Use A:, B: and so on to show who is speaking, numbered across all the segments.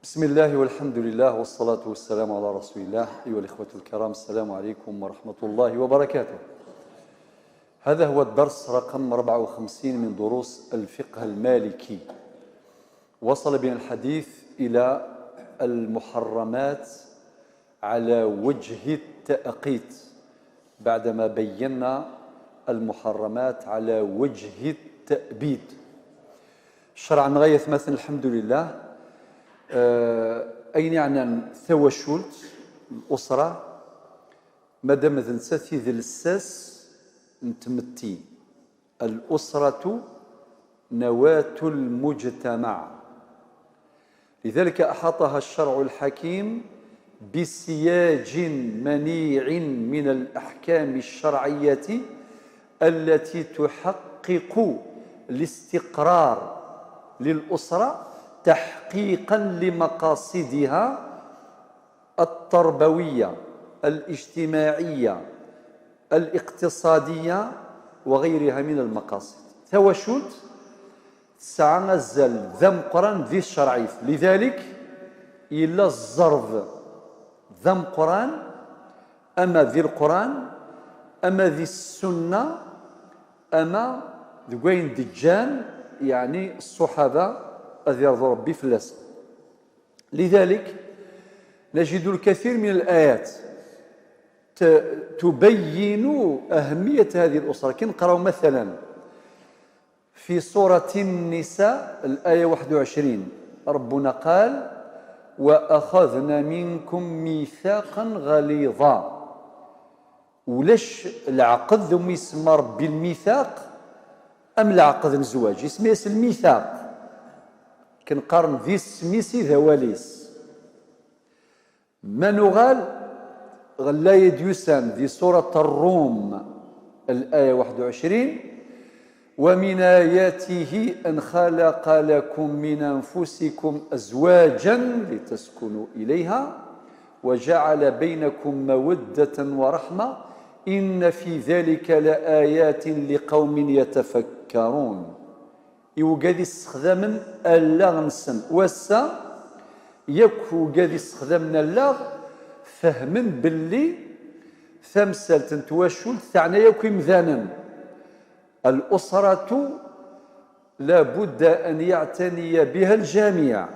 A: بسم الله والحمد لله والصلاة والسلام على رسول الله. أيها الإخوة الكرام، السلام عليكم ورحمة الله وبركاته. هذا هو الدرس رقم 54 من دروس الفقه المالكي. وصل بنا الحديث إلى المحرمات على وجه التأقيت، بعدما بينا المحرمات على وجه التأبيد. شرعا غاية مثلا الحمد لله، أين يعني ثوشولت الأسرة مادام ذنساتي ذي الساس نتمتي. الأسرة نواة المجتمع، لذلك أحاطها الشرع الحكيم بسياج منيع من الأحكام الشرعية التي تحقق الاستقرار للأسرة تحقيقا لمقاصدها التربوية الاجتماعية الاقتصادية وغيرها من المقاصد. ثوشوت ساعة نزل ذم قران ذي الشرعي، لذلك إلا الزرب ذم قران أما ذي القرآن أما ذي السنة أما ذوين دجان، يعني الصحابة أذ يرضى ربي فلاس. لذلك نجد الكثير من الآيات تبين أهمية هذه الأسرة. كي نقرأ مثلا في سورة النساء الآية 21، ربنا قال: وأخذنا منكم ميثاقا غليظا. ولاش العقد ذم يسمى ربي الميثاق أم العقد الزواج يسمى الميثاق؟ كنقارن ذي سميسي ذواليس ما نغال غلا يديوسان ذي سورة الروم الآية 21: ومن آياته أن خلق لكم من أنفسكم أزواجا لتسكنوا إليها وجعل بينكم مودة ورحمة إن في ذلك لآيات لقوم يتفكرون. يوقاد يستخدم اللاغ نسن وسا ياك وقاد يستخدم اللاغ فهمن باللي ثمسالت نتواشول تاعنا ياك مذانا. الأسرة لابد أن يعتني بها الجميع،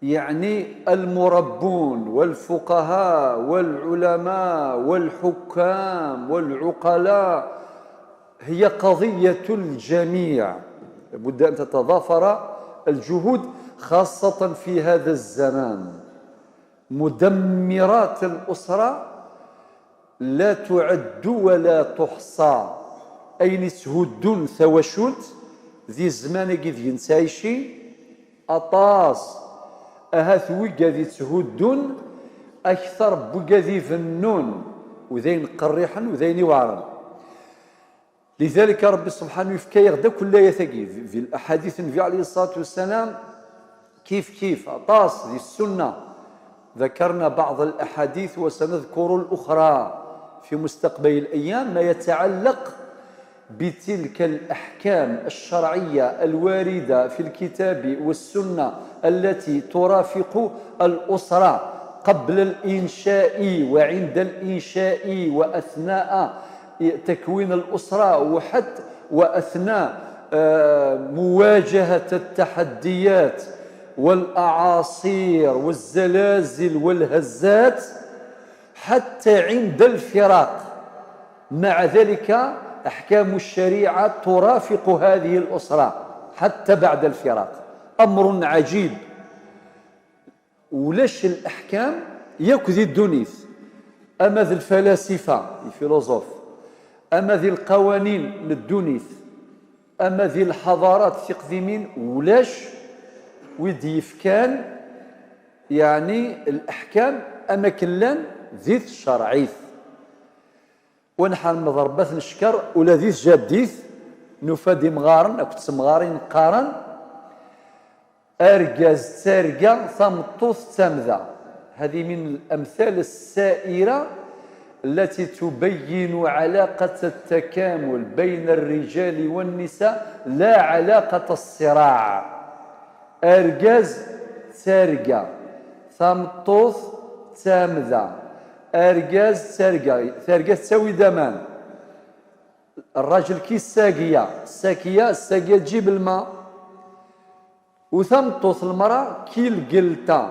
A: يعني المربون والفقهاء والعلماء والحكام والعقلاء، هي قضية الجميع، لابد أن تتضافر الجهود خاصة في هذا الزمان. مدمرات الأسرة لا تعد ولا تحصى. أين تهدون ثوشوت ذي الزمان كي ينسايشي أطاس أهاث ويقا تهدون أكثر بوكا ذي فنون وذين قريحا وذين وعرا. لذلك ربي سبحانه يفكى يغدا كل يثقي في الأحاديث النبي عليه الصلاة والسلام كيف كيف أطاس ذي السنة. ذكرنا بعض الأحاديث وسنذكر الأخرى في مستقبل الأيام ما يتعلق بتلك الأحكام الشرعية الواردة في الكتاب والسنة التي ترافق الأسرة قبل الإنشاء وعند الإنشاء وأثناء تكوين الأسرة وحتى وأثناء مواجهة التحديات والأعاصير والزلازل والهزات حتى عند الفراق. مع ذلك أحكام الشريعة ترافق هذه الأسرة حتى بعد الفراق. أمر عجيب. ولاش الأحكام ياك ذي الدنيث أما ذي الفلاسفة ال philosophes، أما ذي القوانين للدنيث، أما ذي الحضارات التقديمين، ولاش ويدي يفكان يعني الأحكام أما كلان ذي الشرعيث. ونحن مضربات نشكر ولا ذي جديث نفادي مغارن أكو تسمغارين قارن أرجاز تارجا ثمطوث تمذا. هذه من الأمثال السائرة التي تبين علاقة التكامل بين الرجال والنساء لا علاقة الصراع. أرجاز تارقة، ثامطوث تامذا، أرجاز تارقة، تارقة تساوي دمان. الراجل كي الساقية، الساقية الساقية تجيب الماء، وثمطوث المرأة كي القلتة،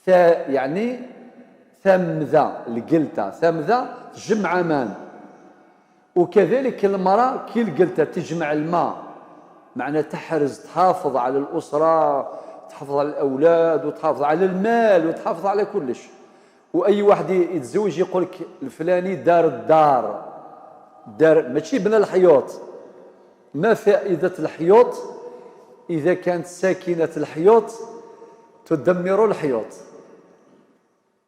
A: يعني ثمذا، القلتة ثمذا تجمع مان. وكذلك المرأة كي القلتة تجمع الماء، معنى تحرز، تحافظ على الأسرة، تحافظ على الأولاد، وتحافظ على المال، وتحافظ على كلش. وأي واحد يتزوج يقول لك الفلاني دار الدار، دار ماشي بنى الحيوط. ما فائدة الحيوط إذا كانت ساكنة الحيوط تدمر الحيوط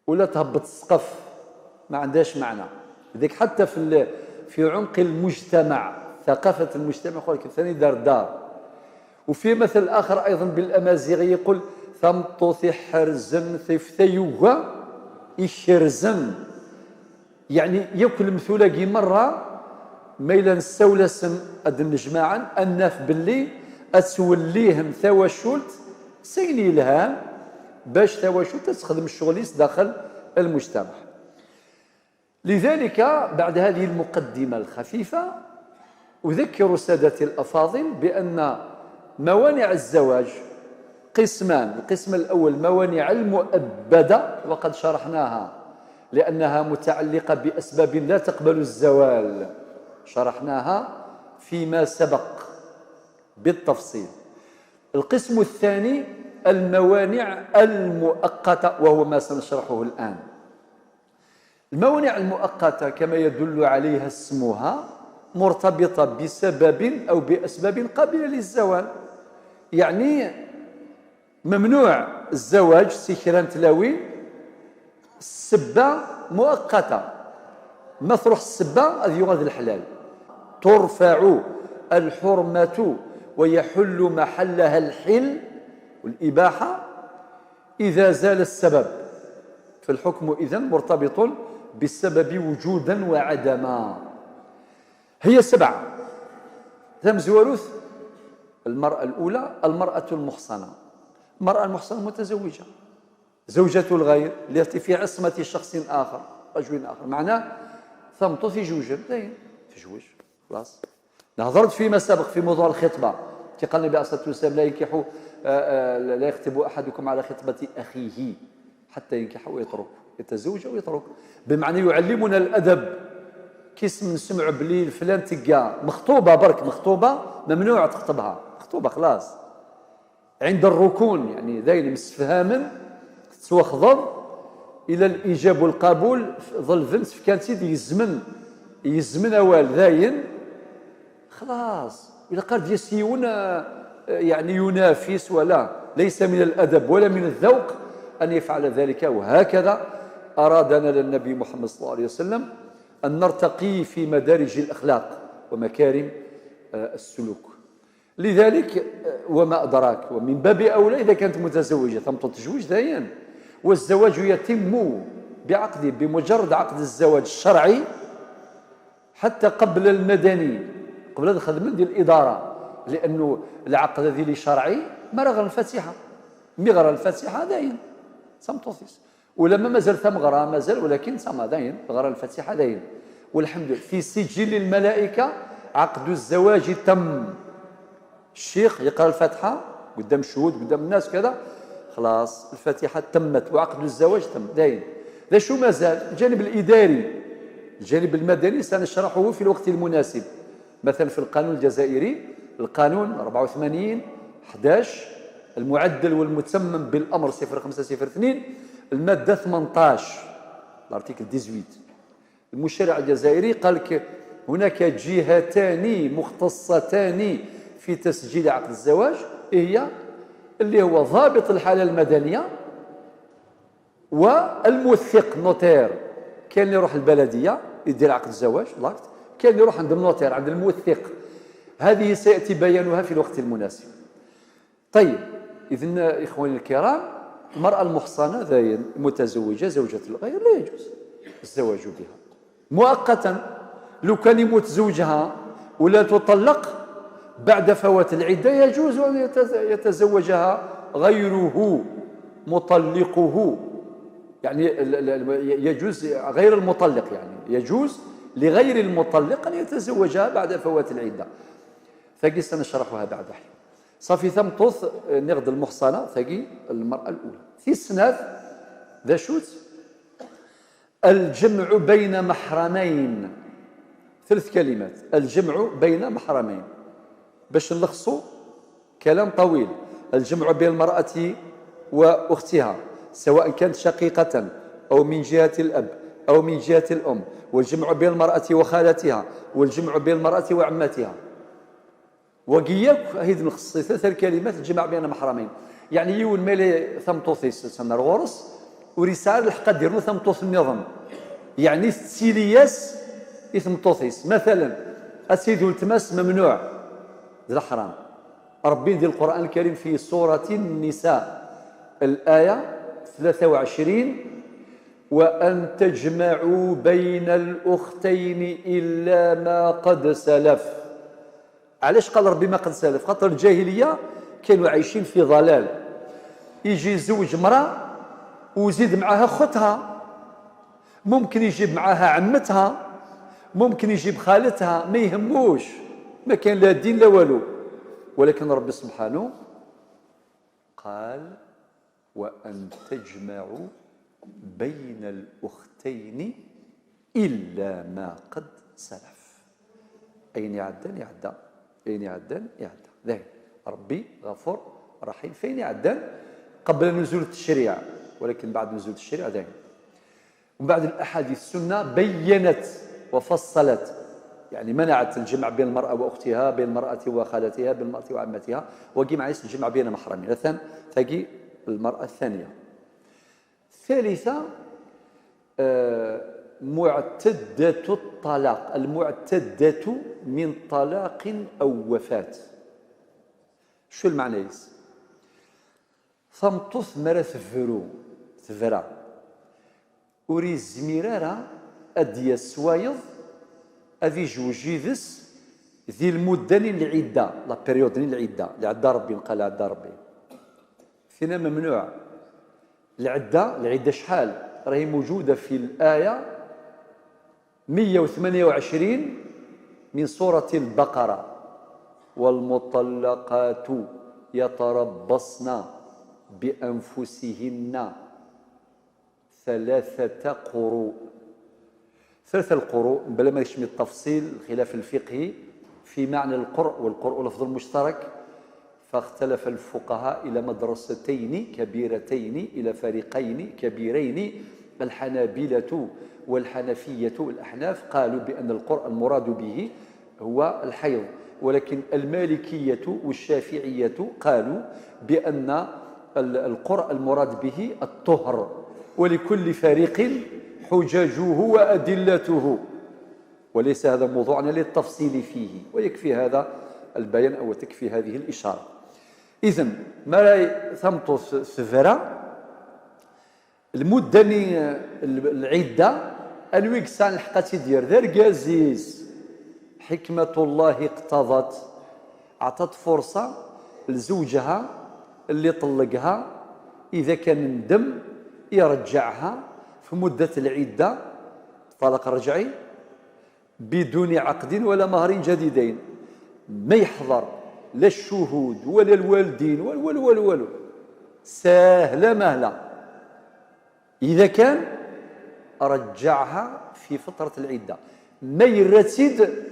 A: ولا تهبط السقف؟ ما عندهاش معنى. ذيك حتى في عمق المجتمع، ثقافة المجتمع، يقول لك الثاني دار دار. وفي مثل آخر أيضا بالأمازيغية يقول ثمطوث حرزن ثيوغا يشرزن، يعني ياكل مثولاقي مرة ما إلا نستولسن أد الجماعة الناف باللي أتوليهم ثواشولت سيني لها باش ثواشولت تخدم الشغليس داخل المجتمع. لذلك بعد هذه المقدمة الخفيفة أذكر سادتي الأفاضل بأن موانع الزواج قسمان. القسم الأول موانع المؤبدة، وقد شرحناها لأنها متعلقة بأسباب لا تقبل الزوال، شرحناها فيما سبق بالتفصيل. القسم الثاني الموانع المؤقتة، وهو ما سنشرحه الآن. الموانع المؤقتة كما يدل عليها اسمها مرتبطة بسبب أو بأسباب قابلة للزوال، يعني ممنوع الزواج سكران تلاوي، السبة مؤقتة، ما تروح السبة هذه يغاد الحلال. ترفع الحرمة ويحل محلها الحل والإباحة إذا زال السبب، فالحكم إذن مرتبط بالسبب وجودا وعدما. هي سبعة. ثمزوروث المرأة الأولى المرأة المحصنة. المرأة المحصنة متزوجة، زوجة الغير التي في عصمة شخص آخر، رجل آخر، معناه ثمطو في جوج تجوج خلاص. نهضرت فيما سبق في موضوع الخطبة، كي قال النبي عليه الصلاة والسلام لا ينكح لا يخطب أحدكم على خطبة أخيه حتى ينكح ويترك، يتزوج ويترك، بمعنى يعلمنا الأدب. كيس نسمعوا بلي فلان تلقى مخطوبة برك، مخطوبة ممنوع تخطبها، مخطوبة خلاص عند الركون، يعني ذاين مستفهاما تتوخضر إلى الإيجاب والقبول. ظل فنس في كانت سيدي يزمن يزمن أوال ذاين خلاص. إذا قال ديال يعني ينافس ولا، ليس من الأدب ولا من الذوق أن يفعل ذلك. وهكذا أرادنا للنبي محمد صلى الله عليه وسلم أن نرتقي في مدارج الأخلاق ومكارم السلوك. لذلك وما أدراك، ومن باب أولى إذا كانت متزوجة ثم تتزوج داين. والزواج يتم بعقد، بمجرد عقد الزواج الشرعي حتى قبل المدني، قبل هذا الخدمة ديال الإدارة، لأنه العقد الذي لي شرعي ما رغر الفاتحة، مغرى الفاتحة داين سمتوثيس، ولما مازال ثمغرى مازال، ولكن سما داين غرى الفاتحة داين. والحمد لله في سجل الملائكة عقد الزواج تم. الشيخ يقرأ الفاتحة قدام الشهود قدام الناس كذا، خلاص الفاتحة تمت وعقد الزواج تم داين. ذا شو مازال؟ الجانب الإداري، الجانب المدني سنشرحه في الوقت المناسب. مثلا في القانون الجزائري القانون 84/11 المعدل والمتمم بالأمر 0502 المادة 18 الارتيكل 18. المشرع الجزائري قال لك هناك جهتان مختصتان في تسجيل عقد الزواج، هي اللي هو ضابط الحالة المدنية والموثق notaire. كاين اللي يروح البلدية يدير عقد الزواج l'acte، كاين اللي يروح عند ال notaire عند الموثق. هذه سيأتي بيانها في الوقت المناسب. طيب إذن إخواني الكرام، المرأة المحصنة ذي المتزوجة زوجة الغير لا يجوز الزواج بها مؤقتا. لو كان يموت زوجها ولا تطلق بعد فوات العدة يجوز أن يتزوجها غيره مطلقه، يعني يجوز غير المطلق، يعني يجوز لغير المطلق أن يتزوجها بعد فوات العدة. ثاقي سنشرحها بعد حين. صافي ثمطوث نغد المحصنة ثاقي المرأة الأولى. في السناف ذا شوت الجمع بين محرمين، ثلاث كلمات، الجمع بين محرمين باش نلخصوا كلام طويل. الجمع بين المرأة وأختها سواء كانت شقيقة أو من جهة الأب أو من جهة الأم، والجمع بين المرأة وخالتها، والجمع بين المرأة وعمتها. وقياك هيد نخص ثلاث الكلمات الجمع بين محرمين، يعني يون مالي ثمطوثيس سنر غورس ورسالة الحق ديرنو ثمطوث النظام، يعني تسيلياس إثمطوثيس. مثلا السيد والتماس ممنوع، ذا حرام. ربي ديال القرآن الكريم في سورة النساء الآية 23: وأن تجمعوا بين الأختين إلا ما قد سلف. علاش قال ربي ما قد سلف؟ خاطر الجاهلية كانوا عايشين في ضلال، يجي يزوج امرأة ويزيد معاها اختها، ممكن يجيب معاها عمتها، ممكن يجيب خالتها، ما يهموش، ما كان لا دين لا والو. ولكن ربي سبحانه قال وأن تجمعوا بين الأختين إلا ما قد سلف. أين يعدن يعدى، أين يعدن يعدى. ذاك ربي غفور رحيم. فين يعدن؟ قبل نزول التشريع، ولكن بعد نزول التشريع ذاك. ومن بعد الأحاديث السنة بينت وفصلت، يعني منعت الجمع بين المرأة وأختها، بين المرأة وخالتها، بين المرأة وعمتها، وقيم عايز الجمع بين محرمين. مثلا تجي المرأة الثانية. الثالثة معتدة الطلاق، المعتدة من طلاق أو وفاة. شو المعنى يس؟ ثمطث مرة ثفرو ثفرا أوري الزميرارة أدي السوايض أذي جوجيدس ذي المدة العدة، لا بيريود العدة، العدة ربي نقال عدة ربي فينا ممنوع. العدة، العدة شحال؟ راهي موجودة في الآية 128 من سورة البقرة: والمطلقات يتربصن بأنفسهن 3 قروء. 3 القروء بلا ما يشمل التفصيل الخلاف الفقهي في معنى القرء، والقرء لفظ المشترك، فاختلف الفقهاء إلى مدرستين كبيرتين، إلى فريقين كبيرين، الحنابلة والحنفية. الأحناف قالوا بأن القرء المراد به هو الحيض، ولكن المالكية والشافعية قالوا بأن القرء المراد به الطهر، ولكل فريق حججه وأدلته، وليس هذا موضوعنا للتفصيل فيه، ويكفي هذا البيان أو تكفي هذه الإشارة. إذن ما ثمطو سفرة المدة العدة الويك سان الحقاتي ديال ذا ركازيز، حكمة الله اقتضت، عطت فرصة لزوجها اللي طلقها إذا كان ندم يرجعها في مدة العدة، طلاق رجعي بدون عقد ولا مهر جديدين، ما يحضر لا الشهود ولا الوالدين ولا ولا ولا ولا، ساهلة مهلة إذا كان رجعها في فترة العدة. ما يرتد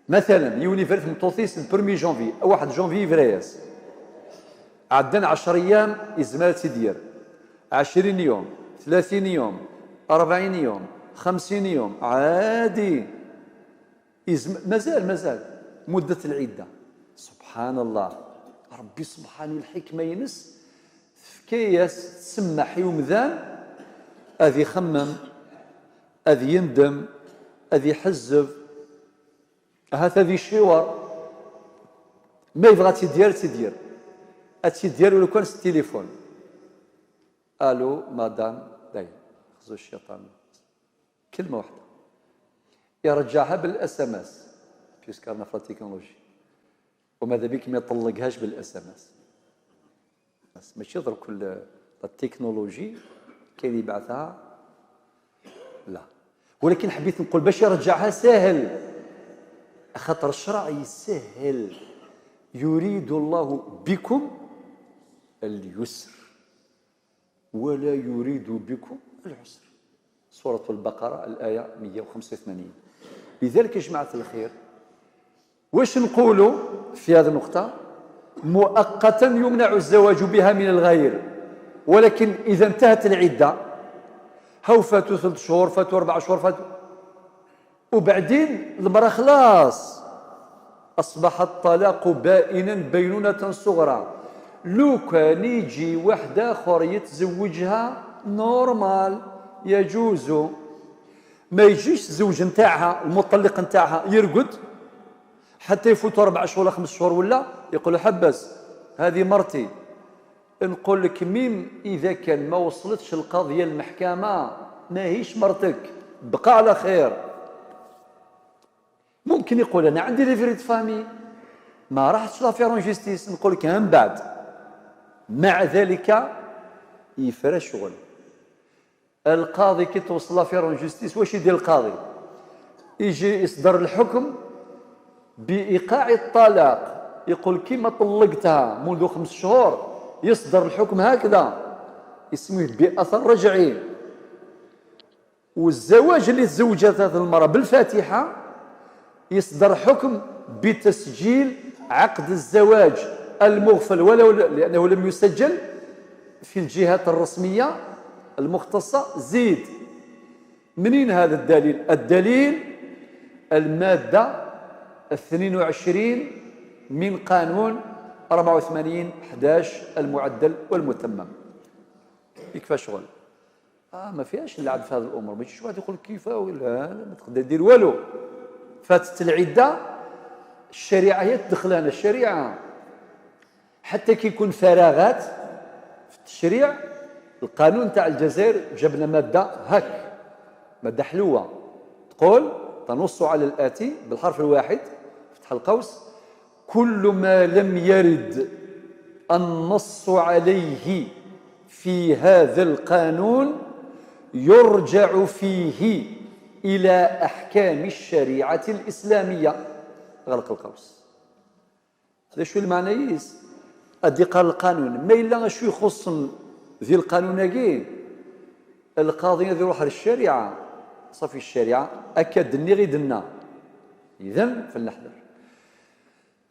A: مثلا يوني فرث متوثيس 1 جانفي أو 1 جانفي فرياس، عندنا 10 أيام إزمال تدير، 20 يوم، 30 يوم، 40 يوم، 50 يوم، عادي مازال مازال مدة العدة. سبحان الله، ربي سبحانه الحكمة ينس فكياس تسمح يوم ذان أذي خمم، أذي يندم، أذي حزب، هذا ذي شوار، ما يبغى تدير تدير تدير ولو كان التليفون، الو مدام داي خزو الشيطان، كلمة واحدة يرجعها بال SMS puisque رانا في التكنولوجي، وماذا بك ما يطلقهاش بال SMS. ماشي درك التكنولوجي كاين يبعثها، لا، ولكن حبيت نقول باش يرجعها ساهل، خاطر الشرع يسهل. يريد الله بكم اليسر ولا يريد بكم العسر، سورة البقرة الآية 185. لذلك يا جماعة الخير واش نقولوا في هذه النقطة؟ مؤقتا يمنع الزواج بها من الغير، ولكن إذا انتهت العدة، هاو فاتوا 3 شهور، فاتوا 4 شهور، فاتوا، وبعدين المرأة خلاص أصبح الطلاق بائنا بينونة صغرى. لو كان يجي واحد آخر يتزوجها normal يجوز، ما يجيش الزوج نتاعها المطلق نتاعها يرقد حتى يفوتوا 4 شهور ولا 5 شهور ولا يقول له حبس هذه مرتي. نقول لك même إذا كان ما وصلتش القضية المحكمة ماهيش مرتك، بقى على خير. ممكن يقول أنا عندي livret de famille ما راحتش l'affaire en justice، نقول لك من بعد. مع ذلك يفرى شغل القاضي كي توصل l'affaire en justice. واش يدير القاضي؟ يجي يصدر الحكم بإيقاع الطلاق، يقول كيما طلقتها منذ 5 شهور يصدر الحكم هكذا، يسميه بأثر رجعي. والزواج اللي تزوجت هذه المرأة بالفاتحة يصدر حكم بتسجيل عقد الزواج المغفل، ولو لأنه لم يسجل في الجهات الرسمية المختصة. زيد منين هذا الدليل؟ الدليل المادة 22 من قانون 84/11 المعدل والمتمم. كيف شغل؟ ما فيهاش اللعب في هذه الأمور. ما يجيش واحد يقول كيف، لا لا ما تقدر دير والو. فاتت العدة، الشريعة هي تدخل هنا الشريعة، حتى كي يكون فراغات في التشريع. القانون تاع الجزائر جبنا مادة هك، مادة حلوة، تقول تنص على الآتي بالحرف الواحد، فتح القوس، كل ما لم يرد النص عليه في هذا القانون يرجع فيه إلى أحكام الشريعة الإسلامية، غلق القوس. هذا شو المعنى؟ يس أدي قال القانون ما إلا شو يخص ذي القانون كي القاضي يروح للشريعة، صافي الشريعة أكد غيدنا، إذن فلنحذر.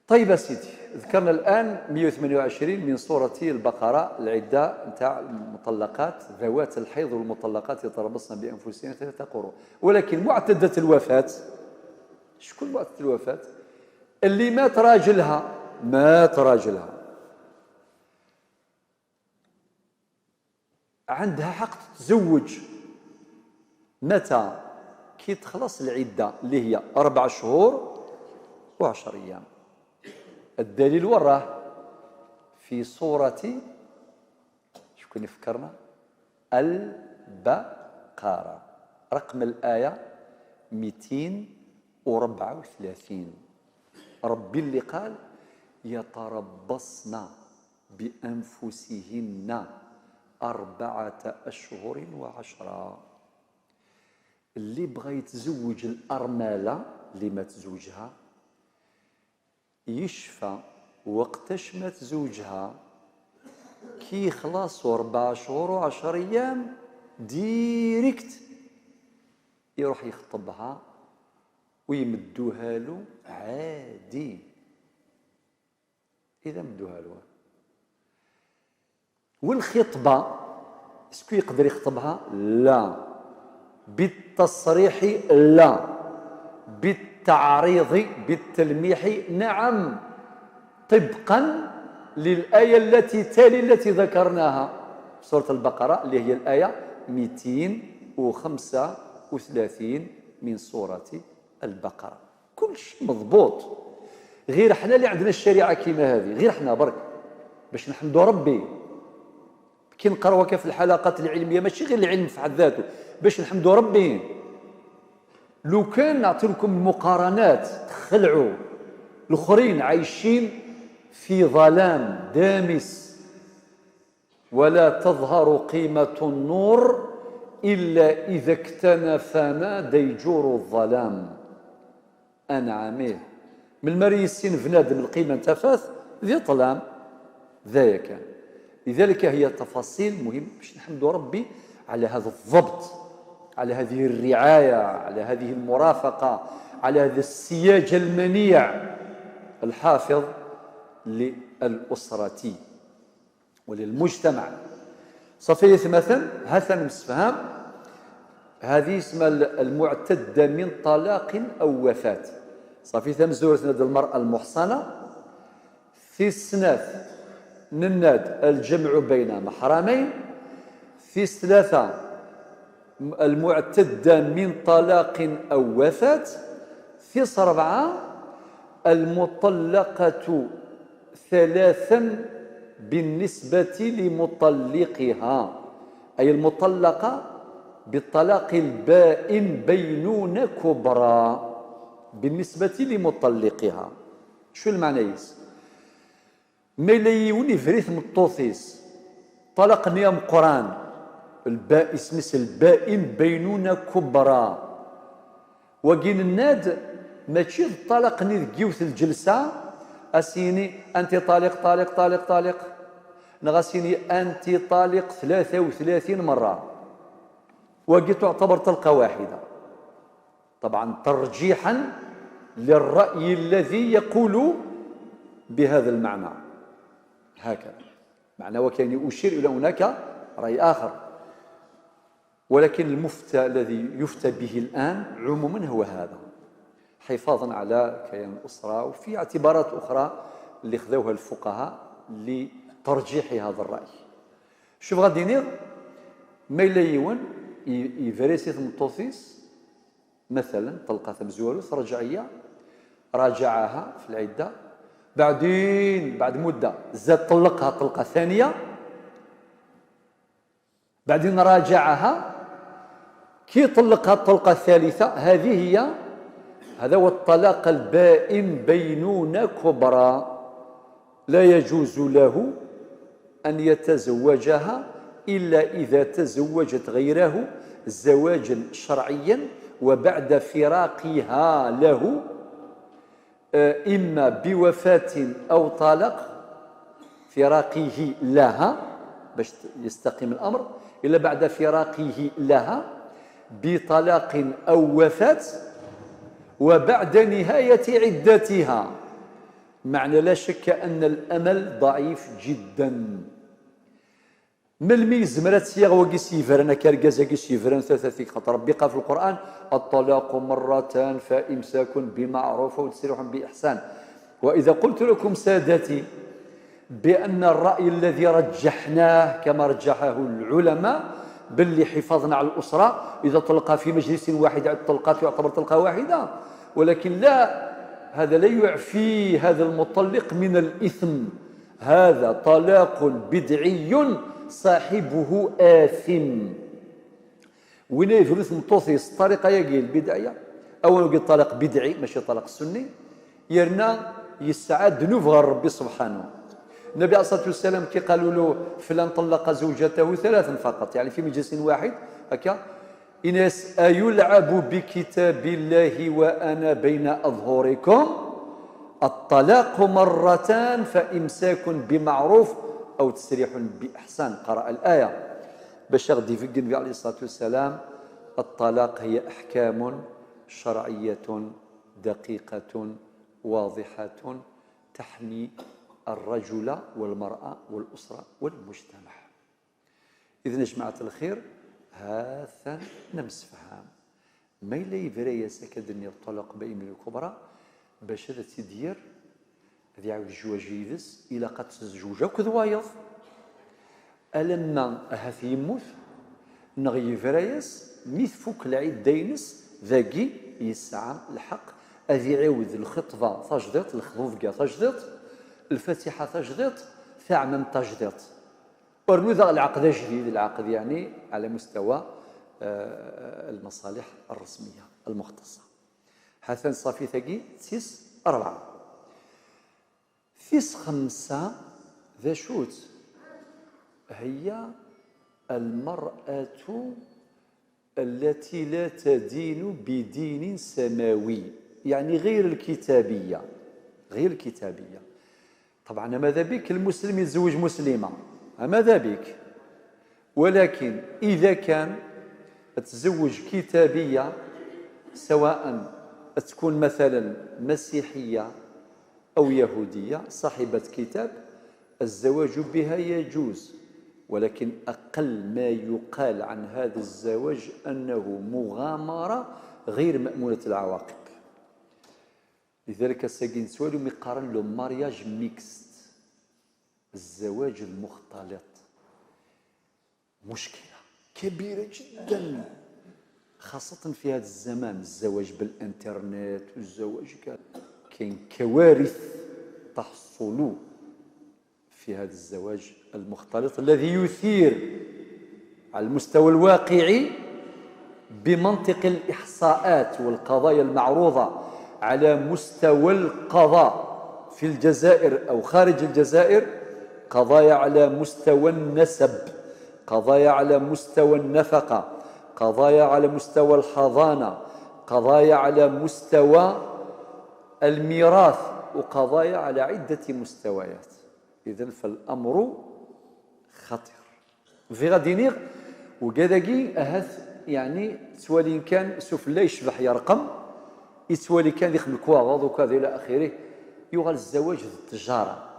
A: طيب سيدي، ذكرنا الآن 128 من سورة البقرة، العدة نتاع المطلقات ذوات الحيض والمطلقات يتربصن بأنفسهن 3 قروء. ولكن معتدة الوفاة، شكون معتدة الوفاة؟ اللي مات راجلها، مات راجلها عندها حق تتزوج. متى؟ كي تخلص العدة اللي هي 4 شهور و10 أيام. الدليل وراه في سورة، شكون يفكرنا؟ البقرة، رقم الآية 234. ربي اللي قال يتربصن بأنفسهن 4 أشهر و10. اللي بغى يتزوج الأرملة اللي ما تزوجها يشفى وقتاش ما تزوجها، كي خلاصوا 4 شهور و10 أيام direct يروح يخطبها ويمدوها له عادي. إذا مدوها له. والخطبة est-ce que يقدر يخطبها؟ لا. بالتصريح لا، بالتعريض بالتلميح نعم، طبقا للآية التي تالي التي ذكرناها في سورة البقرة اللي هي الآية 235 من سورة البقرة. كل شيء مضبوط، غير احنا اللي عندنا الشريعة كيما هذه، غير احنا برك باش نحمدوا ربي كي نقراو هكا في الحلقات العلمية، ماشي غير العلم في حد ذاته، باش نحمدوا ربي. لو كان نعطي لكم مقارنات تخلعوا، الاخرين عايشين في ظلام دامس. ولا تظهر قيمة النور إلا إذا اكتنفنا ديجور الظلام. أنعميه من المريسين فنادم القيمة انتفاث ذي ظلام ذا كان. لذلك هي تفاصيل مهمة باش نحمد ربي على هذا الضبط، على هذه الرعاية، على هذه المرافقة، على هذا السياج المنيع الحافظ للأسرة وللمجتمع. صفية مثلا هذا المستفهام، هذه اسمها المعتدة من طلاق أو وفاة. صافي ثم زورة المرأة المحصنة. في السناث نناد الجمع بين محرمين. في ثلاثة المعتدة من طلاق أو وفاة. في أربعة المطلقة ثلاثا بالنسبة لمطلقها، أي المطلقة بالطلاق البائن بينونة كبرى بالنسبة لمطلقها. شو المعنى يس؟ ما يوني فريث مطوثيس طلق نيام قران البائس مثل البائن بينونة كبرى، وكين الناد ماشي الطلاق ني الجلسة أسيني أنت طالق طالق طالق طالق، نغاسيني أنت طالق 33 مرة، وقي تعتبر طلقة واحدة. طبعا ترجيحا للرأي الذي يقول بهذا المعنى هكذا، معنى وكان أشير إلى هناك رأي آخر، ولكن المفتى الذي يفتى به الآن عموما هو هذا، حفاظا على كيان الأسرة وفي اعتبارات أخرى اللي خذوها الفقهاء لترجيح هذا الرأي. شوف غادي نير ما يليون يفريسي ثمطوثيس مثلا طلقة ثمزوالوث رجعية راجعها في العدة، بعدين بعد مدة زاد طلقها طلقة ثانية، بعدين راجعها كي طلقها الطلقة الثالثة، هذه هي هذا هو الطلاق البائن بينونة كبرى، لا يجوز له أن يتزوجها إلا إذا تزوجت غيره زواجا شرعيا وبعد فراقها له إما بوفاة أو طلاق، فراقه لها باش يستقيم الأمر، إلا بعد فراقه لها بطلاق أو وفاة وبعد نهاية عدتها. معنى لا شك أن الأمل ضعيف جدا. من الميز مرات سياغ وكيس يفرنا كاركازا كيس يفرن ثلاثة خاطر ربي قال في القرآن الطلاق مرتان فإمساك بمعروف وتسريح بإحسان. وإذا قلت لكم سادتي بأن الرأي الذي رجحناه كما رجحه العلماء باللي حفاظنا على الأسرة إذا طلقها في مجلس واحد عدة طلقات يعتبر طلقة واحدة، ولكن لا، هذا لا يعفي هذا المطلق من الإثم، هذا طلاق بدعي صاحبه آثم. وين يفرث مطوثيس الطريقة ياكي البدعية، أولا يقول طلاق بدعي ماشي طلاق سني، يرنا يسعى ذنوب غير ربي سبحانه. النبي عليه الصلاة والسلام كي قالوا له فلان طلق زوجته ثلاثا فقط، يعني في مجلس واحد هكا، إناس أيلعب بكتاب الله وأنا بين أظهركم، الطلاق مرتان فإمساك بمعروف أو تسريح بإحسان. قرأ الآية باش غادي في النبي عليه الصلاة والسلام الطلاق هي أحكام شرعية دقيقة واضحة تحمي الرجل والمرأة والأسرة والمجتمع. إذن يا جماعة الخير هذا نمسفهام ما إلا يفري سكدني الطلاق بإيميل الكبرى باش هذا تدير هذه عاود الجواج يدس إلى قد تزوج كذوايض ألما هاث يموت نغي فرايس ميثفوك العيد دينس ذاكي يسعى الحق أذي يعاود الخطبة تجديط الخطوبة تجديط الفاتحة تجديط ثعمم تجديط ورنوذا العقد جديد، العقد يعني على مستوى المصالح الرسمية المختصة. حسن صافي ثقي تيس 4 تيس 5 ذا شوت هي المرأة التي لا تدين بدين سماوي، يعني غير الكتابية، غير الكتابية. طبعا ماذا بك المسلم يتزوج مسلمة، ماذا بك، ولكن إذا كان تزوج كتابية، سواء تكون مثلا مسيحية أو يهودية صاحبة كتاب، الزواج بها يجوز، ولكن أقل ما يقال عن هذا الزواج أنه مغامرة غير مأمونة العواقب. لذلك ساكن سوالو مقارن le mariage mixte، الزواج المختلط، مشكلة كبيرة جدا، خاصة في هذا الزمان، الزواج بالإنترنت والزواج كاين كوارث تحصل في هذا الزواج المختلط الذي يثير على المستوى الواقعي بمنطق الإحصاءات والقضايا المعروضة على مستوى القضاء في الجزائر أو خارج الجزائر، قضايا على مستوى النسب، قضايا على مستوى النفقة، قضايا على مستوى الحضانة، قضايا على مستوى الميراث، وقضايا على عدة مستويات. إذن فالأمر خطير في غادي نيغ وكذاكي أهث، يعني سوالي كان سوف لا يشبح يرقم يتوالي كان يخدم كواغاض وكذا إلى آخره، يغال الزواج التجارة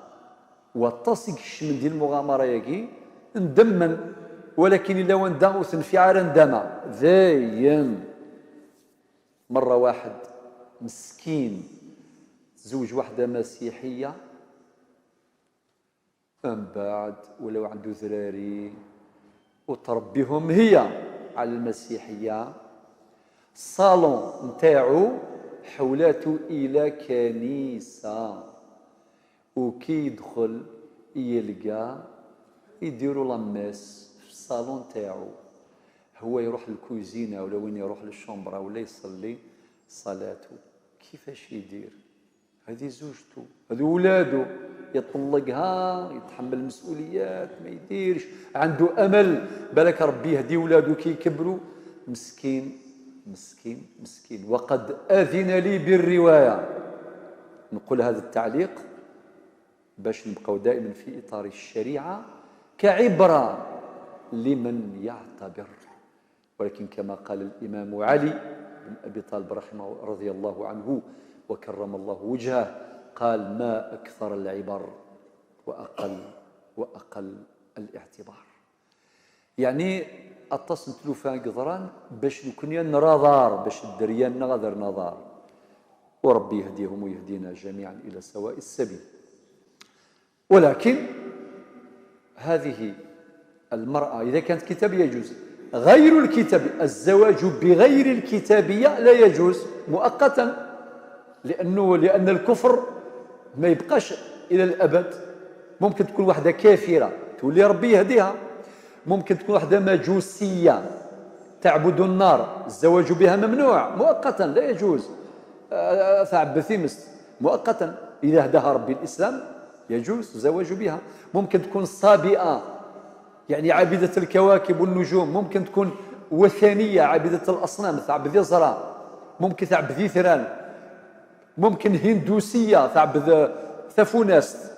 A: وتصيق الشمن ديال المغامرة ياكي ندمن، ولكن إلا وندا وتنفي على ندمة ذاين. مرة واحد مسكين تزوج واحدة مسيحية، من بعد ولو عنده ذراري وتربيهم هي على المسيحية، الصالون نتاعو حولاته إلى كنيسة، وكي يدخل يلقى يديروا la messe في الصالون تاعو، هو يروح للكوزينة ولا وين يروح لل chambre ولا يصلي صلاته. كيفاش يدير؟ هذه زوجته، هذه ولاده، يطلقها، يتحمل المسؤوليات، ما يديرش، عنده أمل بالك ربي يهدي ولاده كي يكبروا. مسكين مسكين مسكين. وقد أذن لي بالرواية. نقول هذا التعليق باش نبقاو دائما في إطار الشريعة كعبرة لمن يعتبر. ولكن كما قال الإمام علي بن أبي طالب رحمه رضي الله عنه وكرم الله وجهه، قال: ما أكثر العبر وأقل الاعتبار. يعني أتصل تلوفان قدران باش نكون نراضار، باش الدريان نغادر نظار، وربي يهديهم ويهدينا جميعا إلى سواء السبيل. ولكن هذه المرأة إذا كانت كتابية يجوز، غير الكتاب الزواج بغير الكتابية لا يجوز مؤقتا، لأن الكفر ما يبقاش إلى الأبد. ممكن تكون واحدة كافرة تولي ربي يهديها، ممكن تكون واحدة مجوسية تعبد النار، الزواج بها ممنوع مؤقتا لا يجوز، تعبد ثيمست مؤقتا، إذا هداها ربي الإسلام يجوز الزواج بها. ممكن تكون صابئة يعني عابدة الكواكب والنجوم، ممكن تكون وثنية عابدة الأصنام تعبد يزرع، ممكن تعبد يثران، ممكن هندوسية تعبد ثفوناست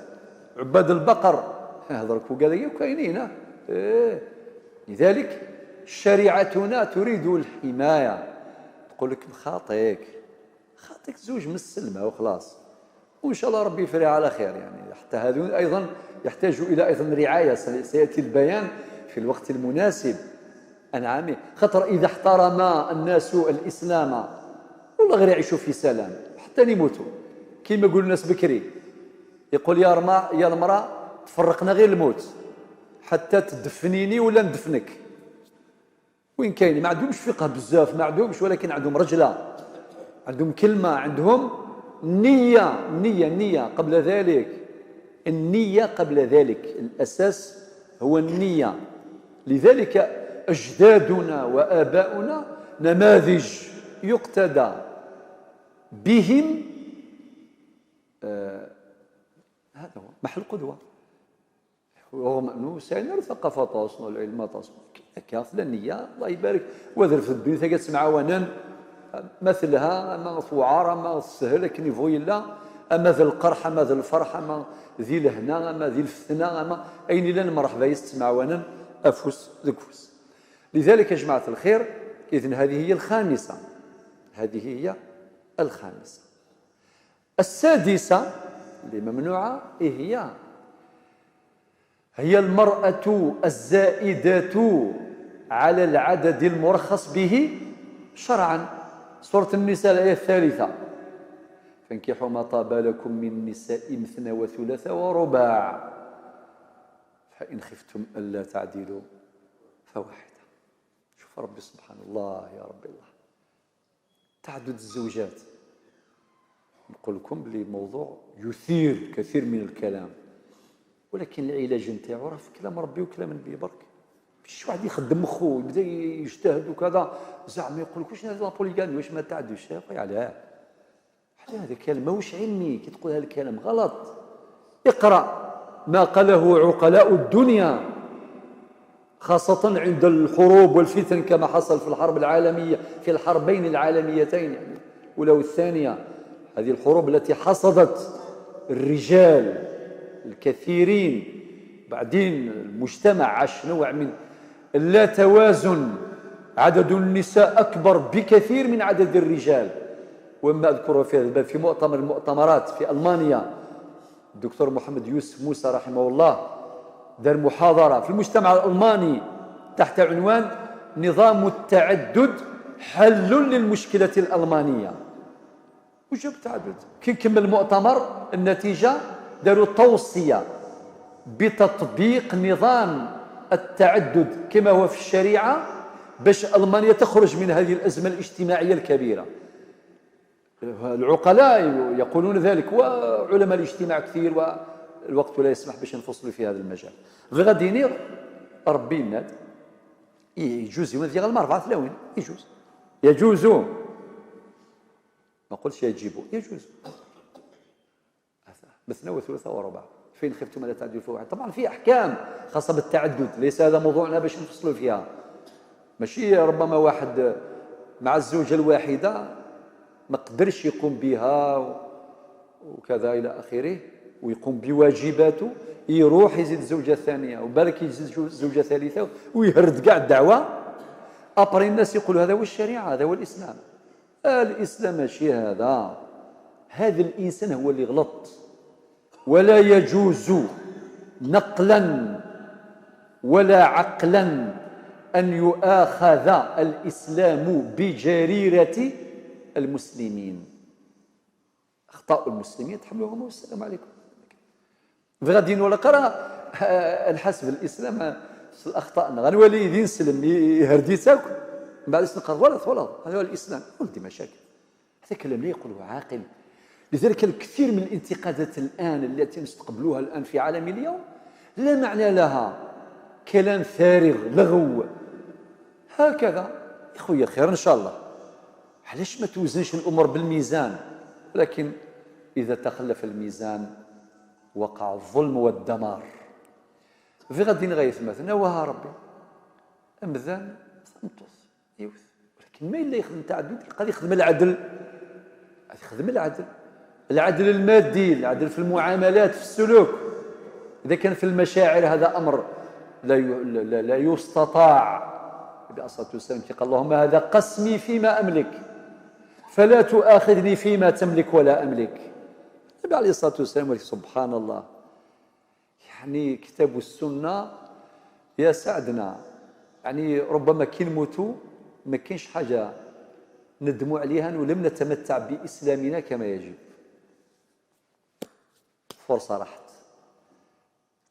A: عباد البقر، هذا وكذا كاينين. إيه. لذلك شريعتنا تريد الحماية، تقول لك خاطيك خاطيك زوج من السلمة وخلاص، وإن شاء الله ربي يفرح على خير. يعني حتى هذون أيضا يحتاجوا إلى أيضا رعاية، سيأتي البيان في الوقت المناسب. أنعم خطر إذا احترم الناس الإسلام والله غير يعيشوا في سلام حتى يموتوا. كما يقول الناس بكري، يقول يا المرأة تفرقنا غير الموت حتى تدفنيني ولا ندفنك. وين كاين ما عندهمش فقه بزاف، ما عندهمش، ولكن عندهم رجلة، عندهم كلمة، عندهم نية، نية، نية قبل ذلك، النية قبل ذلك، الأساس هو النية. لذلك أجدادنا وآباؤنا نماذج يقتدى بهم. هذا هو محل قدوة. رغم انه سعينا الثقافة تاصنا العلم تاصنا كافله النية الله يبارك وذر في الدنيا تلقى تسمع ونن مثلها اما ثوعار اما السهل لكن يفوي لا اما ذي القرح اما ذي الفرح اما ذي الهنا اما ذي الفتنة اما اين الا مرحبا يستمع ونن افوس ذكفوس. لذلك يا جماعة الخير اذن هذه هي الخامسة، هذه هي الخامسة. السادسة اللي ممنوعة إيه هي؟ هي المرأة الزائدة على العدد المرخص به شرعا. سورة النساء الآية 3: فانكحوا ما طاب لكم من النساء مثنى وثلاث ورباع فإن خفتم ألا تعدلوا فواحدة. شوف ربي سبحان الله، يا ربي الله، تعدد الزوجات. نقول لكم بلي موضوع يثير كثير من الكلام، ولكن العلاج نتاعو راه في كلام ربي وكلام النبي برك. باش واحد يخدم مخو يبدا يجتهد وكذا، زعما يقول لك واش هذا la polygamie، واش ما تعدوش؟ يا خويا علاه؟ علاه هذا الكلام ماهوش علمي، كي تقول هذا الكلام غلط. اقرا ما قاله عقلاء الدنيا، خاصة عند الحروب والفتن كما حصل في الحرب العالمية، في الحربين العالميتين يعني الأولى والثانية، هذه الحروب التي حصدت الرجال الكثيرين. بعدين المجتمع عاش نوع من اللا توازن، عدد النساء أكبر بكثير من عدد الرجال. وما أذكره في هذا الباب في مؤتمر المؤتمرات في ألمانيا، الدكتور محمد يوسف موسى رحمه الله دار محاضرة في المجتمع الألماني تحت عنوان نظام التعدد حل للمشكلة الألمانية. وجاب تعدد. كي كمل المؤتمر النتيجة داروا توصية بتطبيق نظام التعدد كما هو في الشريعة باش ألمانيا تخرج من هذه الأزمة الاجتماعية الكبيرة. العقلاء يقولون ذلك وعلماء الاجتماع كثير، والوقت لا يسمح باش نفصلوا في هذا المجال. غادي ربي الناد يجوز يوم ذي غلما 4 ثلاوين يجوز، يجوز، ما قلتش يجب، يجوز مثنى وثلاثة ورباع فين خفتم لا تعدلوا فواحد. طبعا في احكام خاصة بالتعدد، ليس هذا موضوعنا باش نفصلوا فيها. ماشي ربما واحد مع الزوجة الواحدة ما قدرش يقوم بها وكذا الى اخره ويقوم بواجباته، يروح يزيد الزوجة الثانية وبالك يزيد الزوجة الثالثة ويهرد كاع الدعوة. après الناس يقولوا هذا هو الشريعة، هذا هو الاسلام. الاسلام ماشي هذا، هذا الانسان هو اللي غلط. ولا يجوز نقلا ولا عقلا ان يؤاخذ الاسلام بجريره المسلمين. اخطاء المسلمين تحملوهم والسلام عليكم. غادي ولا قرا الحسب الاسلام الاخطاء غنولي يدين سلم يهردي تاكل من بعد نقرا غلط غلط هذا هو الاسلام. ولدي مشاكل، هذا كلام لا يقوله عاقل. لذلك الكثير من الانتقادات الان التي نستقبلوها الان في عالم اليوم لا معنى لها، كلام فارغ لغو هكذا. يا خويا خير ان شاء الله، علاش ما توزنش الامور بالميزان؟ ولكن اذا تخلف الميزان وقع الظلم والدمار. في غادي نغيث مثلا وها ربي امذان ثمطوس يوث، ولكن ما الا يخدم تعدد قد يخدم العدل، يخدم العدل، العدل المادي، العدل في المعاملات، في السلوك. اذا كان في المشاعر هذا امر لا يستطاع. النبي عليه الصلاة والسلام قال اللهم هذا قسمي فيما املك فلا تؤاخذني فيما تملك ولا املك. النبي عليه الصلاة والسلام سبحان الله، يعني كتاب السنة يا سعدنا، يعني ربما كي نموتوا ما كاينش حاجة ندموا عليها ولم نتمتع باسلامنا كما يجب. فرصة راحت،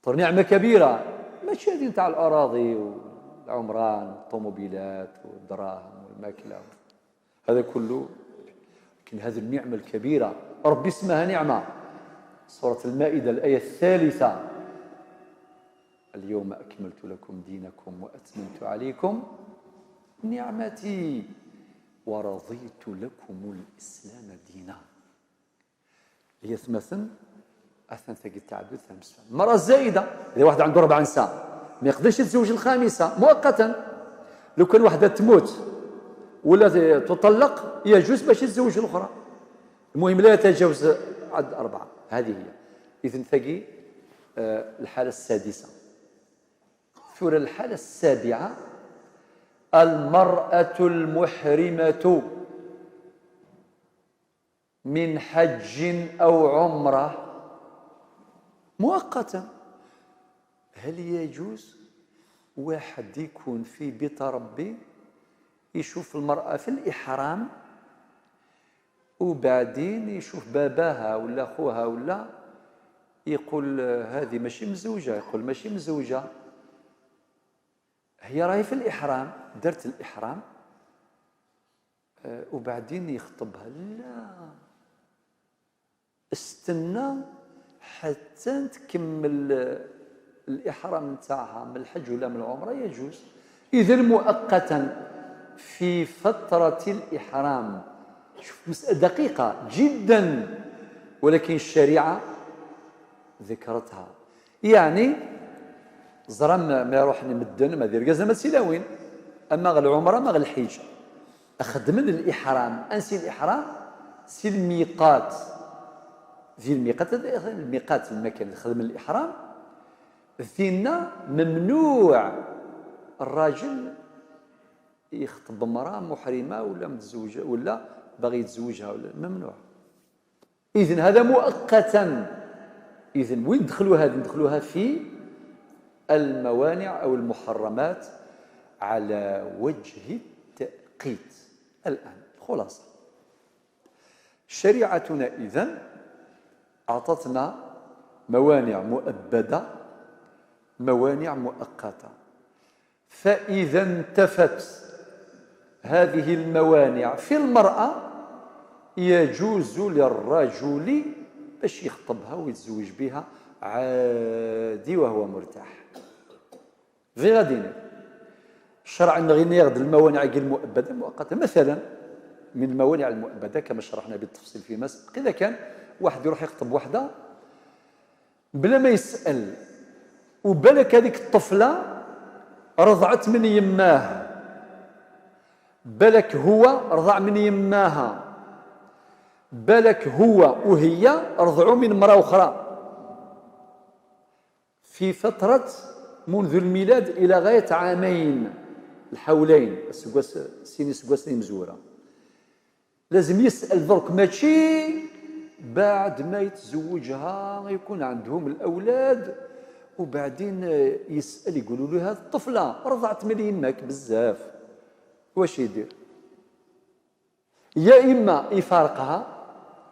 A: طر نعمه كبيرة، ماشي هذه نتاع الاراضي والعمران والطوموبيلات والدراهم والماكله، هذا كله، لكن هذه النعمة الكبيرة ربي اسمها نعمه. سورة المائدة الايه 3: اليوم اكملت لكم دينكم واتممت عليكم نعمتي ورضيت لكم الاسلام دينا. هي ثمثن أثناء ثقي التعدد. المرأة الزائدة، إذا واحد عنده 4 نساء ما يقدرش يتزوج الخامسة مؤقتا. لو كان واحدة تموت ولا تطلق يجوز باش يتزوج الأخرى، المهم لا يتجاوز عدد 4. هذه هي. إذن ثقي الحالة السادسة. ثورة الحالة السابعة، المرأة المحرمة من حج أو عمرة مؤقتا. هل يجوز واحد يكون في بيت ربي يشوف المرأة في الإحرام وبعدين يشوف باباها ولا أخوها ولا يقول هذه ماشي مزوجة، يقول ماشي مزوجة، هي راهي في الإحرام، درت الإحرام، وبعدين يخطبها؟ لا، استنى حتى تكمل الإحرام نتاعها من الحج ولا من العمرة، يجوز. إذن مؤقتا في فترة الإحرام. شوف مسألة دقيقة جدا، ولكن الشريعة ذكرتها. يعني زرا ما يروح نمدن ما دير كازا ما تسيلاوين، اما غير العمرة ما غير الحج، اخذ من الإحرام، انسي الإحرام سي الميقات، في الميقات، الميقات المكان اللي خدم الإحرام فينا ممنوع الراجل يخطب امرأة محرمة ولا متزوجة ولا باغي يتزوجها ولا، ممنوع. إذن هذا مؤقتا. إذن وين ندخلوها؟ هذه ندخلوها في الموانع أو المحرمات على وجه التأقيت. الآن خلاصة شريعتنا إذن أعطتنا موانع مؤبدة، موانع مؤقتة. فإذا انتفت هذه الموانع في المرأة يجوز للرجل باش يخطبها ويتزوج بها عادي وهو مرتاح. في غادينا الشرع غير ياخذ الموانع المؤبدة المؤقتة. مثلا من الموانع المؤبدة كما شرحنا بالتفصيل فيما سبق، إذا كان واحد يروح يخطب وحدة بلا ما يسأل، وبالك هذيك الطفلة رضعت من يماه، بالك هو رضع من يماها، بالك هو وهي رضعوا من امرأة أخرى في فترة منذ الميلاد إلى غاية عامين، الحولين، سيني سكواس مزورة. لازم يسأل درك، ماشي بعد ما يتزوجها يكون عندهم الأولاد وبعدين يسأل، يقولوا له هذه الطفلة رضعت من يماك بزاف، واش يدير؟ يا إما يفارقها،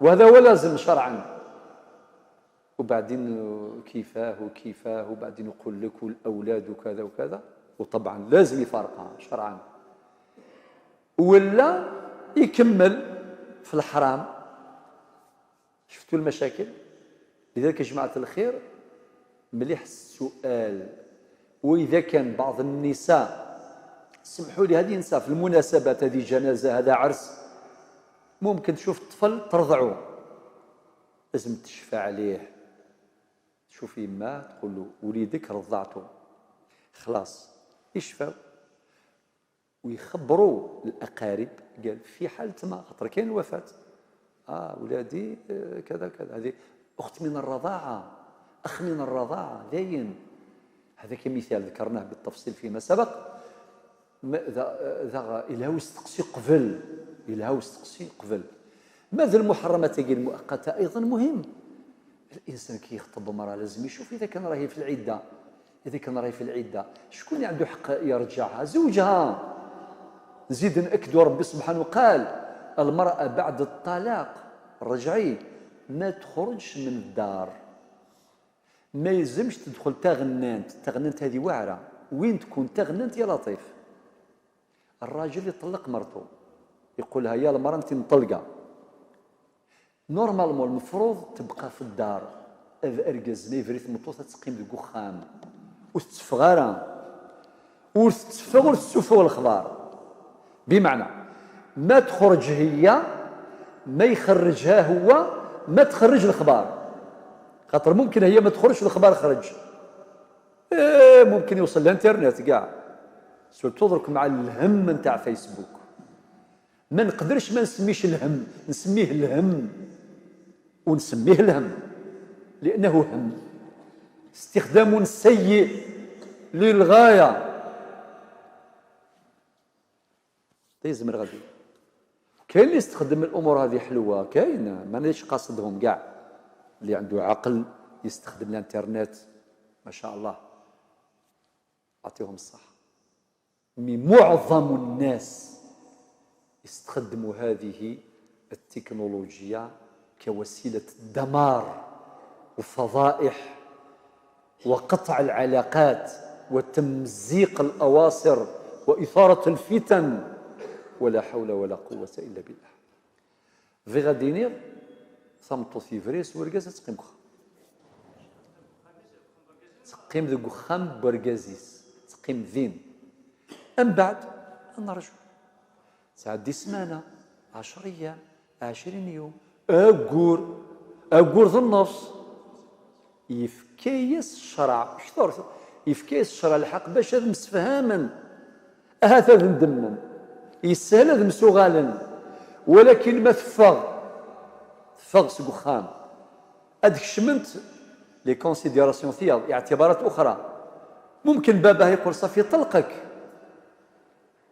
A: وهذا هو لازم شرعا، وبعدين كيفاه وكيفاه، وبعدين يقول لك والأولاد وكذا وكذا، وطبعا لازم يفارقها شرعا، ولا يكمل في الحرام. شفتوا المشاكل؟ لذلك يا جماعة الخير مليح السؤال. وإذا كان بعض النساء، سمحوا لي، هذه نساء في المناسبات، هذه جنازة، هذا عرس، ممكن تشوف الطفل ترضعه، لازم تشفى عليه، تشوف يماه تقول له وليدك رضعته، خلاص يشفى، ويخبروا الأقارب، قال في حالة ما خاطر كاين الوفاة، ولادي كذا كذا، هذه أخت من الرضاعة، أخ من الرضاعة، ذاين. هذا كمثال ذكرناه بالتفصيل فيما سبق. ذا إلى واستقسي قبل، إلى واستقسي قبل. ماذا المحرمات المؤقتة أيضا مهم. الإنسان كي يخطب امرأة لازم يشوف إذا كان راهي في العدة، إذا كان راهي في العدة شكون اللي عنده حق يرجعها؟ زوجها. نزيد نأكدوا ربي سبحانه قال المرأة بعد الطلاق الرجعي ما تخرجش من الدار، ما يلزمش تدخل تغنانت. تغنانت هذه واعرة، وين تكون تغنانت يا لطيف. الراجل يطلق مرته يقولها يا المرأة انت مطلقة، normalement المفروض تبقى في الدار، اركز ما يفريت مطوطة تقيم الكخام وتتفغرا وتتفغ وتسفغ الخضار. بمعنى ما تخرج هي، ما يخرجها هو، ما تخرج الخبار. خاطر ممكن هي ما تخرجش الخبر خرج، إيه ممكن يوصل الانترنت كاع، surtout درك مع الهم نتاع فيسبوك. ما نقدرش ما نسميش الهم، نسميه الهم ونسميه الهم لأنه هم، استخدام سيء للغاية. تيزمر غادي كاين اللي يستخدم الأمور هذه حلوة، كاين مانيش قاصدهم كاع، اللي عنده عقل يستخدم الانترنت ما شاء الله أعطيهم الصحة. معظم الناس يستخدموا هذه التكنولوجيا كوسيلة دمار وفضائح وقطع العلاقات وتمزيق الأواصر وإثارة الفتن، ولا حول ولا قوة إلا بالله. في غادينير ثمطو ثيفريس ورقاز تقيم خ تقيم ذو خام برقازيس تقيم ذين. أم بعد نرجو تعدي سمانة 10 أيام 20 يوم أقور أقور ذو النص يفكيس الشرع كثر يفكيس الشرع الحق باش هذا مسفهاما هذا ندمن يسهل هذا مسوغالا، ولكن ما تفغ تفغ سكو خام هذيك شمنت les considérations ثياض اعتبارات اخرى. ممكن باباه يقول صافي طلقك،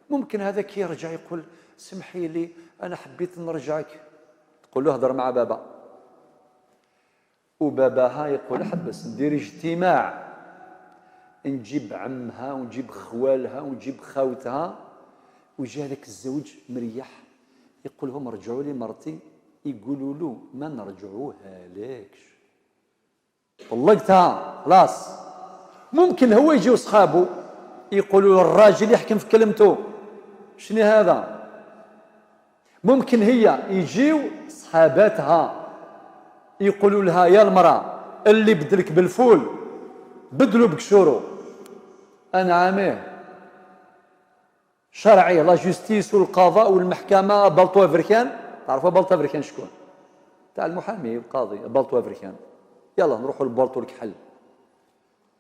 A: ممكن هذا كي يرجع يقول سمحي لي انا حبيت نرجعك، تقول له هضر مع بابا، وباباها يقول حبس ندير اجتماع نجيب عمها ونجيب خوالها ونجيب خاوتها، ويجي هذاك الزوج مريح يقول لهم رجعوا لي مرتي، يقولوا له ما نرجعوها لكش طلقتها خلاص. ممكن هو يجي وصحابه يقولوا الراجل يحكم في كلمته، شنو هذا؟ ممكن هي يجيو صحاباتها يقولوا لها يا المرأة اللي بدلك بالفول بدلوا بكشورو، أنا عامية شرعي la justice والقضاء والمحكمة بالطو africain، تعرفوا بالطو africain شكون؟ تاع المحامي والقاضي بالطو africain. يلا نروحوا للبالطو الكحل،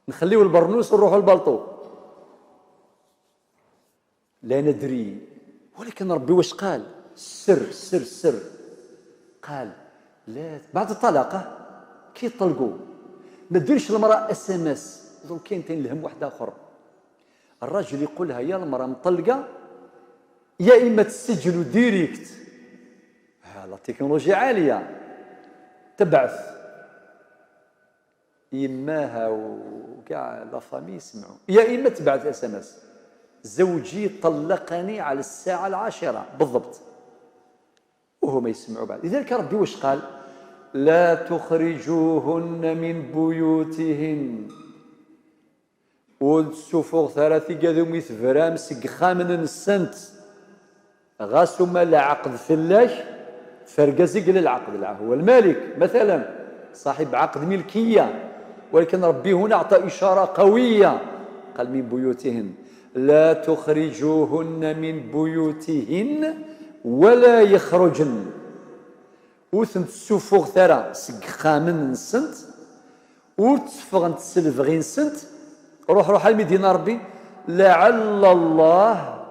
A: نخليو البرنوس ونروحوا للبالطو، لا ندري. ولكن ربي واش قال؟ السر السر السر، قال لا بعد الطلاقه كي يطلقوا ما ديرش المراة SMS، درك كاين تاني الهم واحد اخر، الراجل يقولها يا المراة مطلقه يا اما تسجلوا direct، ها la technologie عالية، تبعث يماها وكاع la famille يسمعوا، يا اما تبعث SMS زوجي طلقني على الساعة 10 بالضبط، وهما يسمعوا بعد. لذلك ربي واش قال؟ لا تخرجوهن من بيوتهن وتسوفوغ ثلاثي قادو يثفرام سقخامن السنت غاسو ما لا عقد فلاش فرقزق للعقد، هو المالك مثلا صاحب عقد ملكية، ولكن ربي هنا أعطى إشارة قوية قال من بيوتهن، لا تخرجوهن من بيوتهن ولا يخرجن وثنت سوفوغ ثرا سقخامن نسنت وتفغن تسلفغين سنت روح روح المدينة ربي لعل الله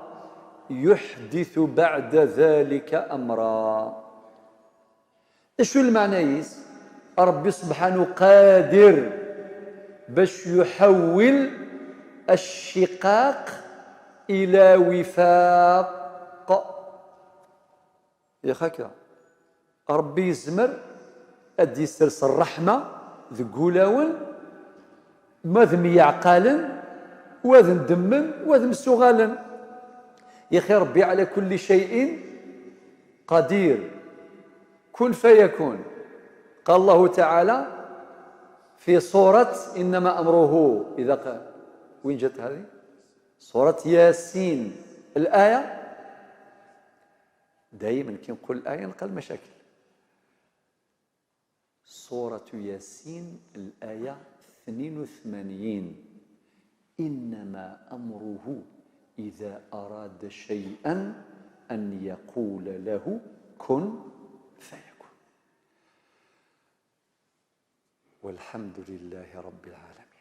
A: يحدث بعد ذلك أمرا. شو المعنى يس؟ ربي سبحانه قادر باش يحول الشقاق إلى وفاق. يا خاكا ربي يزمر أدي سرس الرحمة ذقولاون ما ذم يعقالن وذم دمن وذم سغالن. يا أخي ربي على كل شيء قدير، كن فيكون. قال الله تعالى في سورة إنما أمره إذا قال، وين جت هذه؟ سورة ياسين الآية. دائما كي نقول الآية نلقى المشاكل. سورة ياسين الآية 82، إنما أمره إذا أراد شيئا أن يقول له كن فيكون. والحمد لله رب العالمين.